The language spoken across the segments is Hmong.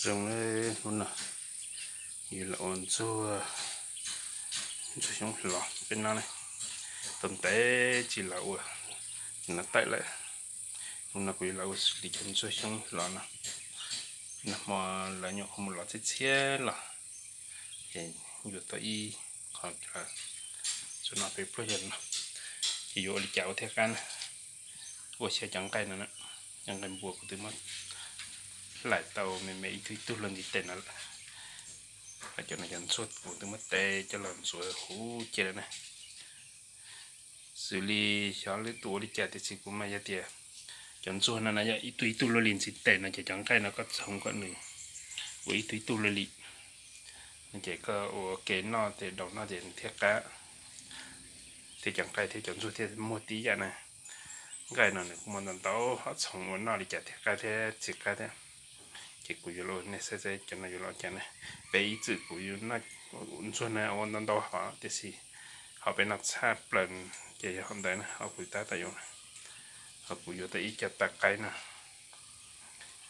Zoo li hnub no yus los ua ntxuag, ntxuag xyoob hlob peb no ne, tau ntev tsis los ua, no tawm lawm. Hnub no kuv yuav los ua xws li cov ntxuag xyoob hlob no, nag hmo lawv nyuam qhuav mus los txhiab txhiab los, ces yuav tau ib qho, txuag no peb pluag yog no, ces yuav ua li cas ua thiaj qab na. Ua xyaw cov nqaij no, cov nqaij npua kuv twb muab hlais tau me me ib tug ib tug luaj ntiv tes no lawm. Cov no cov ntxuag kuv twb muab tes coj los ntxuav huv ceg lawm na. Xws li xyov leej twg ua li cas tiam sis kuv mas yog tias cov ntxuag no no yog ib tug ib tug luaj li ntxiv tes no ces cov nqaij no koj txhoov kom nws ua ib tug ib tug luaj li, ces koj ua ke noj ces daus noj ces nws thiaj qab, thiab cov nqaij thiab cov ntxuag thiaj muag tib yam na. Nqaij no nws kuj muaj ntau ntau, ho txhoov ua noj li cas thiaj qab thiab tsis qab thiab. Ces kuv yuav los nej saib saib cov no yuav los cas ne. Peb ib txwm kuv yuav noj ntxuag na ua ntau ntau hov tiam sis ho peb noj tshaj plaws ces yog hov ntawd na, ho kuv tab tom yuav, ho kuv yuav tau ib co taw qaib no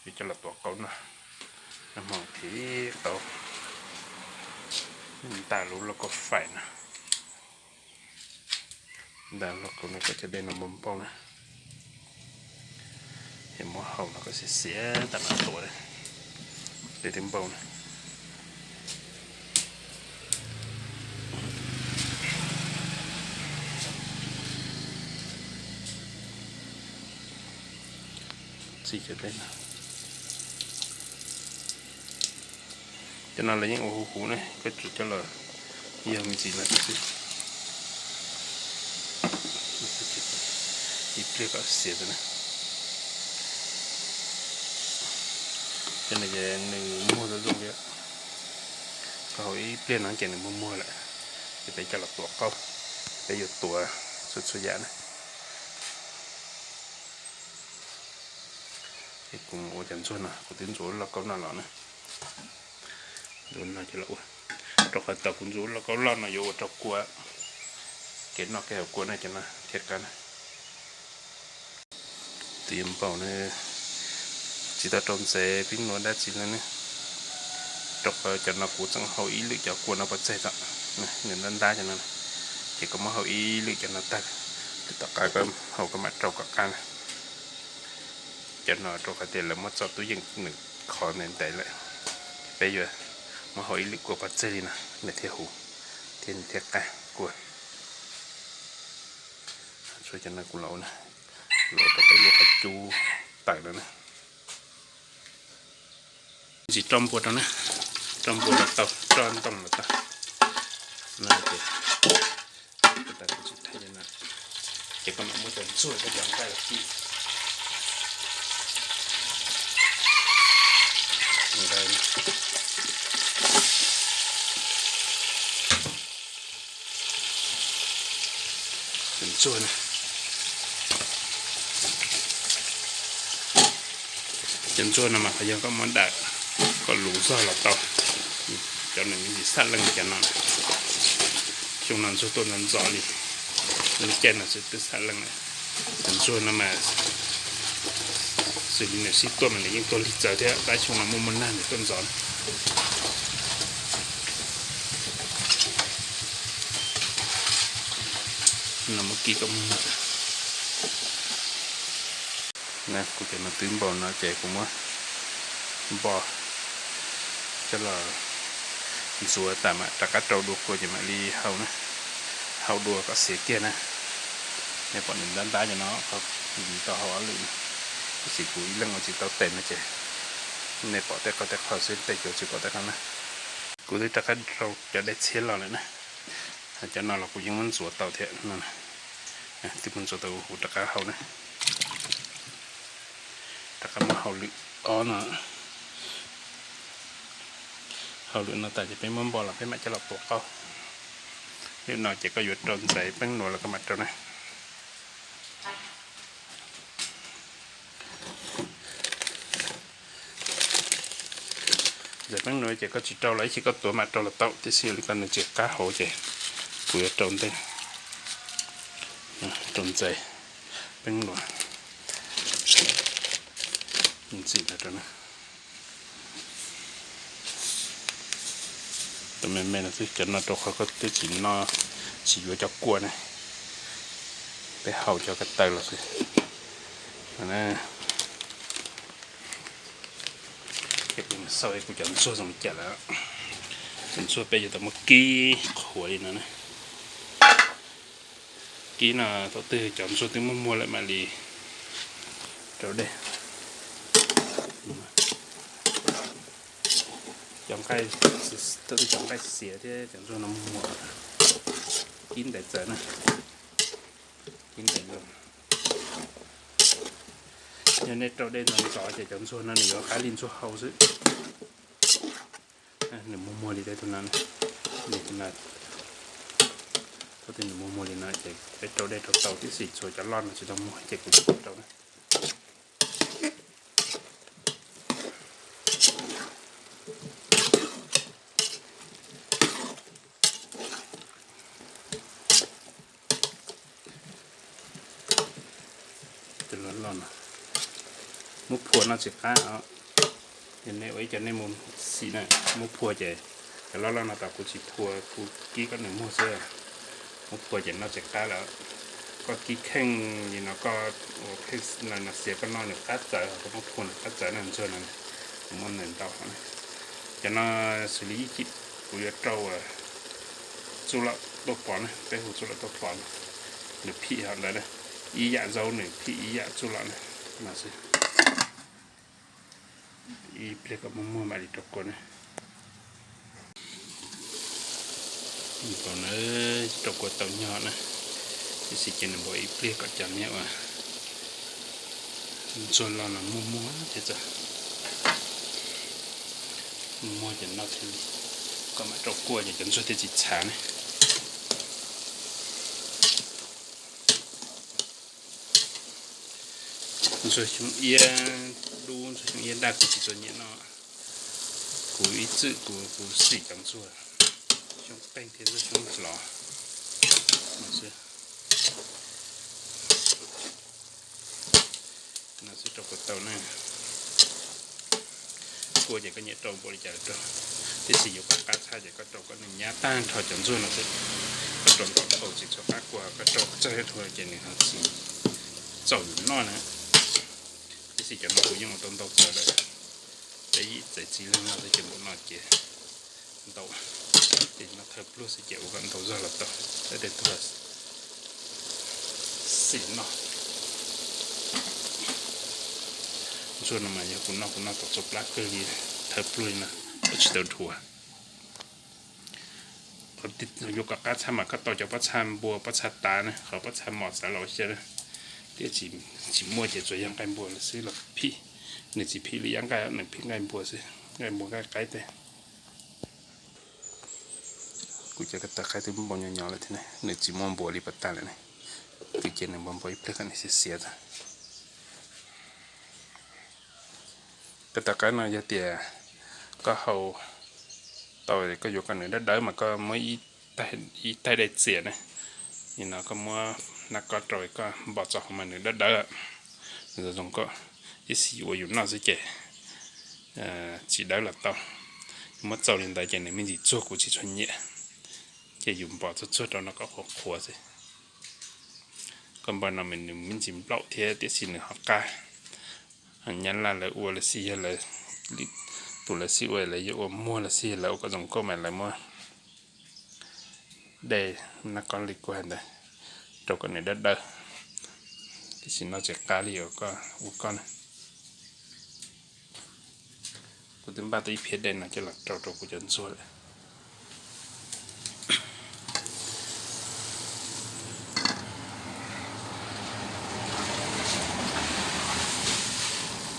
yuav coj los tuav qaub no, nag hmo thiv qaub, nta lub lauj kaub fais no, nta lauj kaub no kom cov dej no npau npau na, es muab hau no kom xiav xiav tas mam tuav dej thiaj npau na. Txij cov dej no, cov no lawv yeej ua huv huv ne, koj tsuas coj los yog me ntsis no xwb, ib pliag kom xiav na. Cov no ces nws muag zoo zoo li, koj hau ib pliag no ces nws muag muag lawm, ces peb coj los tuav qaub, peb yuav tuav txhua txhua yam na. Es kuv mus ua cov ntxuag no, kuv twb ntxuav lub lauj kaub no los na. Ntxuav no coj los ua, rau qhov thaum kuv ntxuav lub lauj kaub loj no yuav ua rau kua, kev noj kev haus kua na cov no thiaj qab na. Twb yuav npau na, tsis tau rau ntxeev peb nuav dab tsi no ne, rau qhov cov no kuv tseem hau ib lwm cov kua no pov tseg tod, nws ntab ntab cov no, ces koj muab hau ib lwm cov no tag, lwm tom qab koj hau koj mam rau kom qab na. Cov no rau qhov tias lawv muab tso tub yeem nws qhov ntev ntev lawm, peb yuav muab hau ib lwm kua pov tseg li no nws thiaj huv thiab nws thiaj qab kua. Tshuav cov no kuv los ua na, los rau peb lub qhov cub tawm no na. Ntsis rau npua rau na, rau npua los tau, rau ntoo los tau. No ces, ces koj mam muab cov ntxuag thiab cov nqaij los ci. Cov ntxuag na, cov ntxuag no mas qhov yog koj muab dam kom luv zog los tau. Cov no me ntsis xab leej cov no, xyoo no ntxuag tuaj ntxov ntxov li, lub caij no xwb twb xab leej lawm. Cov ntxuag no mas xws li nws sib tuaj mas nws yeej tuaj lig txawv thiab, tab xyoo no muaj muaj nag nws tuaj ntxov. No muab kib kom muag muag. Kuv cov no twb npau no ces kuv muab npo coj los ntxuav tas mam rov qab rau dua kua ces mam li hau na, hau dua kom xiav kiag na. Nej pom nws ntab ntab cov no, kuv tau hau ob lwm no, tab sis kuv ib leeg ua tsis tau tes no ces nej pom tej qhov tej qhov xwb, tej cov tsis pom tej qhov na. Kuv twb rov qab rau cov dej txhiab los lawm na. Cov no los kuv yeej muab ntxuav tau thiab no, twb muab ntxuav tau, kuv rov qab hau na. Rov qab muab hau lwm ob no, hau lwm no tas ces peb muab npo los peb mam coj los tuav qaub. Lwm no ces koj yuav rau ntxaiv peeb nuav los koj mam rau na. Ntxaiv peeb nuav ces koj tsis rau los ib chim koj tuav mam rau los tau, tiam sis yog li koj nws tsis qab hauv ces kuv yuav rau ntej, rau ntxaiv peeb nuav ntxim no rau na. Cov me me no xwb, cov no rau qhov koj twb tsis noj, tsis yuav cov kua ne, peb hau cov ko taw los xwb. Ces kuv xauj kuv cov ntsuag zoo li cas lawm. Cov ntsuag peb yuav tau muab kib qhuav li no na. Kib no thaum twg cov ntsuag twb muag muag lawm mam li rau dej. Cov nqaij, thaum twg cov nqaij xiav thiab cov ntsuag no muag muag, kib ntev txawv na. Kib ntev. Yog nej rau dej ntxov ntxov ces cov ntsuag no nws yuav qab li ntsuag hau xwb. Nws muag muag li tej tug no, thaum twg nws muag muag li no ces peb rau dej rau tau tib si, tsuas cov loj no tsis tau muag ces kuv tsis rau na. Cov loj loj no muab phua noj tsis qab os. Yog nej ua ib co nej mus xim na, muab phua ces cov loj loj no tas kuv tsis phua, kuv kib kom nws muag xwb. Muab phua ces noj tsis qab lawm. Koj kib kheej li no koj ua kheej no xiav koj noj nws qab txawv, koj muab phua nws qab txawv na, ntsuag no kuv muaj nws ntau. Cov no xws li ib chim kuv yuav rau txuj lom tuaj pov na, peb hu txuj lom tuaj pov na, nws phim hov ntawd na, ib yam zaub nws phim ib yam txuj lom na, no xwb. Ib pliag kom muag muag mam li rau kua na. Npaum na, rau kua tau nyog na, tab sis ces nws npaum ib pliag kom cov niag uas ntsuag loj no muag muag ces txawm muag muag ces noj thiaj li. Koj mam rau kua ces cov ntsuag thiaj tsis txhav ne. Ntsuag xyoob iab dub, ntsuag xyoob iab daj kuv tsis txom nyem noj. Kuv ib txwm kuv, kuv xim cov ntsuag xyoob qeej thiab ntsuag xyoob los no xwb. No xwb rau kom tau na. Kua ces koj nyiam rau npaum li cas rau, tiam sis yuav kom qab tshaj ces koj rau kom nws nyab tag nrho cov ntsuag no xwb. Koj rau ntau dhau tsis txhua qab kua, koj rau txog ib dhau ces nws ho tsis txaus yus noj na. Tiam sis cov no kuv yeej ua tau ntau txawv lawm, peb yim txawv txiv leej no xwb ces npaum no ces ntau, ces no thawj pluag xwb ces ua kom ntau zog los tau, tej tug xim noj. Ntsuag no mas yog kuv noj kuv noj tau txaus plab kawg li, thawj pluag li no, tsis tau dhuav. Yuav kom qab tshaj mas koj tau cov pob txha npua pob txha tav na, qhov pob txha mos xav los ua xya na, thiab tsis muaj ces tsuas yog nqaij npua los xwb los phim. Nws tsis phim li yab nqaij, nws phim nqaij npua xwb, nqaij npua nqaij qaib tej. Kuv cov ko taw qaib twb npau nyo nyo lawm thiab ne, nws tsis muaj npua li pas tag lawm ne, twb ces nws npau npau ib pliag kom nws xiav xiav tag. Ko taw qaib no yog tias koj hau tau koj yuav kom nws dawb dawb mas koj muab ib taig dej txias ne, nim no koj muab nab kob rau koj npog txog qhov mas nws dawb dawb, nws zoo zoo nkauj. Tiam sis ua yus noj xwb ces tsis dawb los tau. Muab txaus li ntawd ces nws me ntsis tsuag kuv tsis tshua nyiam, ces yus npog tsuag tsuag rau no kom qhuav qhuav xwb. Koj npog no nws me ntsis nplaum thiab tiam sis nws ho qab. Nyab laj lawv ua los xij yog lawv, tus lawv xij ua lawv yuav ua muag los xij yog lawv ua kom zoo nkauj mas lawv muab dej nab kob li kuv hais ntawd rau kom nws dawb dawb, tiam sis noj tsis qab li uas koj ua koj na. Kuv twb npaj tau ib phiab dej no coj los rau rau kuv cov ntsuag lawm.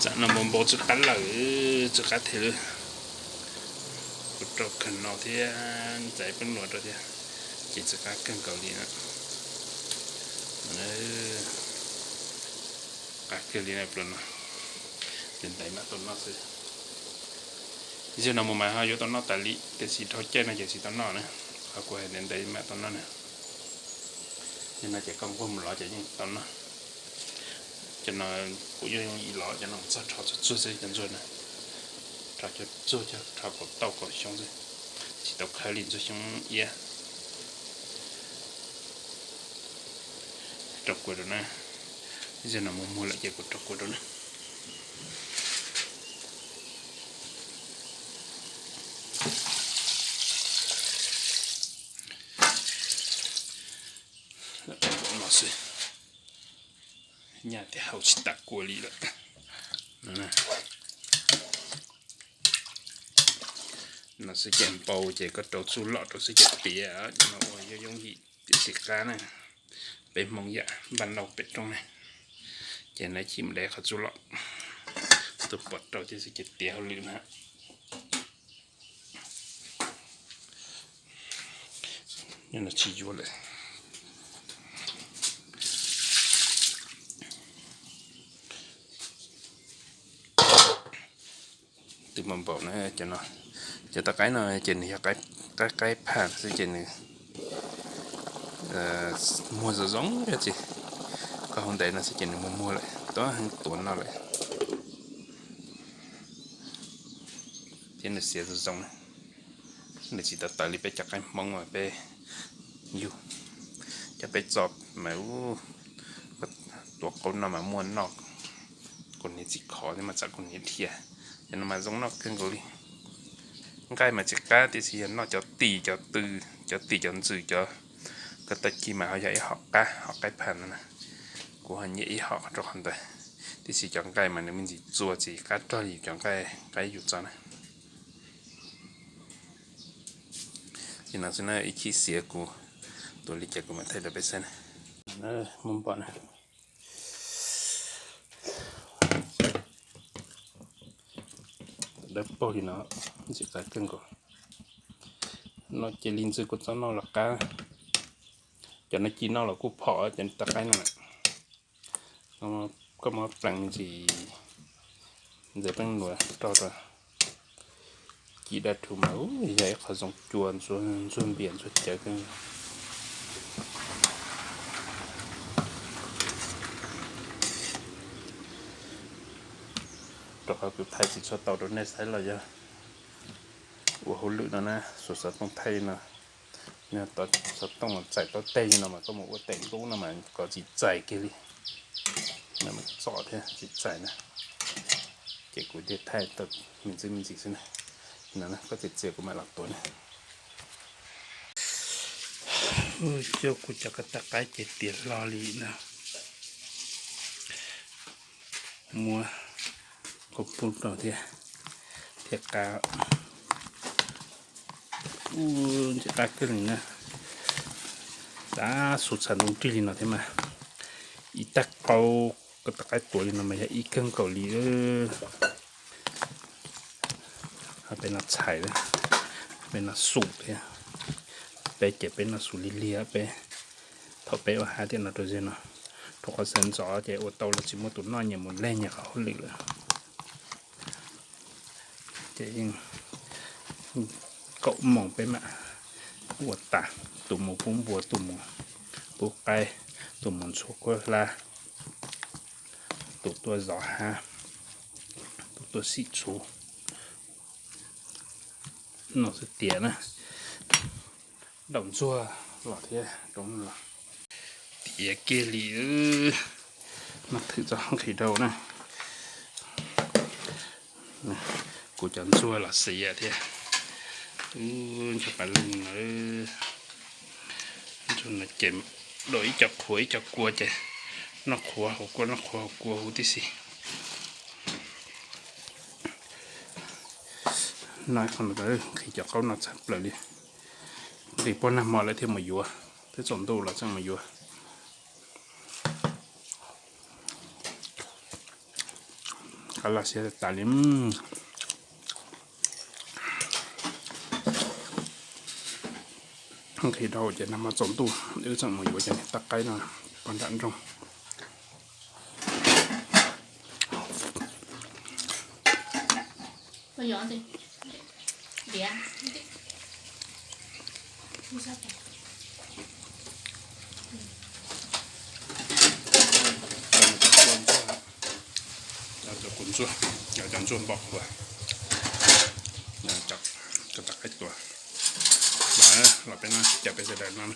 Tsam no npau npau tsis qab lawm, tsis qab thiab. Kuv rau kawg no thiab, ntxais peb nuam rau thiab, ces tsis qab kawg nkaus li na. Qab kiag li na, pluas no ces ntev mam tau noj xwb. Yog no mus mas ho yuav tau noj tas li, tiam sis dhau caij no ces tsis tau noj na. Qhov kuv hais ntev ntev mam tau noj na. Yog no ces koj nquag mus lov ces yeej tau noj. Cov no kuv yeej yooj yim lov, cov no mus txog rho txuag txuag xwb cov ntsuag na. Rho cov txuag cov rho kom tau kom xyoob xwb. Tsis tau khawb li ntxuag xyoob iab. Rau kua rau na. Zaum no muag muag lawm ces kuv rau kua rau na. Nyaj thiab haus tsis tas kua li lawm. No xwb ces npau ces koj rau txuj lom rau xwb ces tiav, no ua yooj yooj yim tiam sis qab na. Peb Hmoob yam npaj lauj pem roob na, ces neb chim mus de qhov txuj lom, tus pom rau thiab xwb ces tiav hauj lwm na. Tsis yuav lawm. Twb npau npaum na, cov no, cov tauj qaib no ces nws yog qaib, qaib phaj xwb ces nws muag zoo zoo yog tsis, koj hauv ntes no xwb ces nws muag muag lawm, tuav heev tuav no lawm. Thiab nws xiav zoo zoo na, nws tsis tawv tawv li peb cov qaib Hmoob uas peb yug, cov peb txo mas tuav qaub no mas muaj noj kuv niam txiv khov thiab mas txawm kuv niam dhia, cov no mas zoo noj kawg nkaus li. Nqaij mas tsis qab tiam sis yog noj cov tim cov tw, cov tim cov ntxwm cov ko taw ci mas ho yog ib hom qab, hom qaib phaj no na. Kuv ho nyiam ib hom rau qhov ntawd, tiam sis cov nqaij mas nws me ntsis txua tsis qab rog li cov nqaij qaib yus txo na. Li no xwb na, ib chim xiav kuv tuav li cas kuv mam thaij rau peb saib na. Muab npom na. Dawb paug li no, ntxim qab kawg nkaus. No ces li ntxwg kuj txhob noj los qab, cov no ci noj los kuj phom cov tauj qaib no. Koj muab pleev me ntsis ntxawm peeb luas rau rau, ci daj rhuv mas yog ib qho zoo cua ntxuag npias ntxuag cawv kawg. Rau qhov kuv thaij tsis tshua tau rau nej saib los yog ua hauj lwm no na, xuas xov tooj thaij no, xov tooj txais tau teg li no mas koj mus ua tes nqub no mas kov tsis txais kiag li, txom thiab tsis txais na. Ces kuv thiaj thaij tau me ntsis me ntsis xwb na. No koj txiav txiav kuv mam los tuav na. Coj kuv cov ko taw qaib ces tiav hlo li na. Muab kua pub rau thiab, thiab qab. Ub, ntxim qab kawg li na. Tab xu txhas ntoo nrig li no thiab mas ib tag qau ko taw qaib tuav li no mas yog ib kawg nkaus li. Peb no txhais, peb no xum thiab, peb ces peb no xum lig lig peb. Thaum peb ua hab tiam no rau zeg no, rau qhov sawv ntxov ces ua tau los tsis muaj tus noj, nyias mus leej nyias qhov hauj lwm lawm. Ces yeej kaum moos peb mam ua tas, tus mus pub npua, tus mus pub qaib, tus mus ntxhua kuab hlab, tus tuaj zov hab, tus tuaj sim txhuv. No xwb tiav na, daus ntxuag los thiab roob los tiav kiag li. Mas thwm txoj nqhis rau na. Kuv cov ntxuag los xiav thiab. Ntxuag pas lug na, ntxuag no ces dua ib co qhuav ib co kua ces noj qhuav haus kua, noj qhuav haus kua huv tib si. No qhov no nqhis cov qaub no txhaj plaws li. Nqhis poj nag hmo lawm thiaj mus yuav, twb tsaus ntuj los tseem mus yuav. Qab los siab tas li. Nqhis dhau ces nag hmo tsaus ntuj wb tseem mus yuav cov niag tauj qaib no pog nram nroog. Cov ntxuag, cov ntxuag npau qhuav, cov tauj qaib tuav. Los peb no, cov peb sawv daws no na.